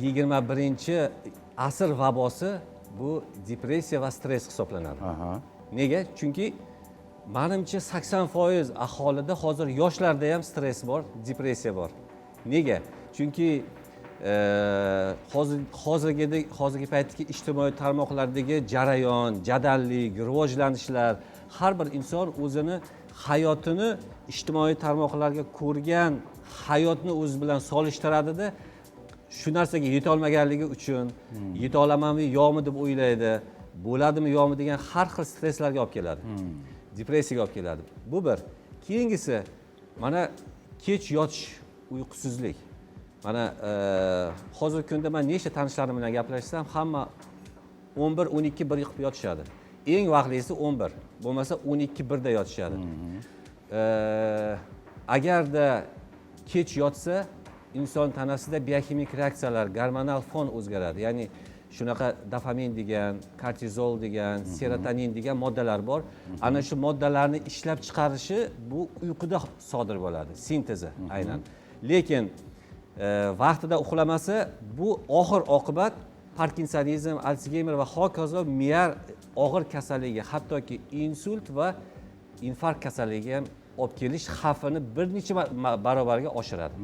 21-asr vabosi bu depressiya va stress hisoblanadi. Nega? Chunki manimcha, 80% aholida hozir, yoshlarda ham stress bor, depressiya bor. Nega? Chunki hozir hozirgi paytdagi ijtimoiy tarmoqlardagi jarayon, jadallik, rivojlanishlar, har bir inson o'zini hayotini ijtimoiy tarmoqlarga ko'rgan hayotni o'zi bilan solishtiradida, shu narsaga yetolmaganligi uchun yeta olamanmi, yo'qmi deb o'ylaydi, bo'ladimi, yo'qmi degan har xil stresslarga olib keladi, depressiyaga olib keladi. Bu bir. Keyingisi, mana kech yotish, uyqusizlik. Mana hozirgi kunda man nechta tanishlarim bilan gaplashsam, hamma 11, 12, 1 qilib yotishadi. Eng vaqtlisi 11, bo'lmasa 12, 1da yotishadi. Agarda kech yotsa, inson tanasida bioximik reaksiyalar, gormonal fon o'zgaradi. Ya'ni shunaqa dopamin degan, kortizol degan, serotonin degan moddalar bor. Ana shu moddalarni ishlab chiqarishi bu uyquda sodir bo'ladi, sintezi aynan. Lekin vaqtida uxlamasa, bu oxir oqibat parkinsonizm, Alsgeymer va hokazo, miya og'ir kasalligi, hattoki insult va infarkt kasalligiga ham olib kelish xavfini bir necha barobarga oshiradi.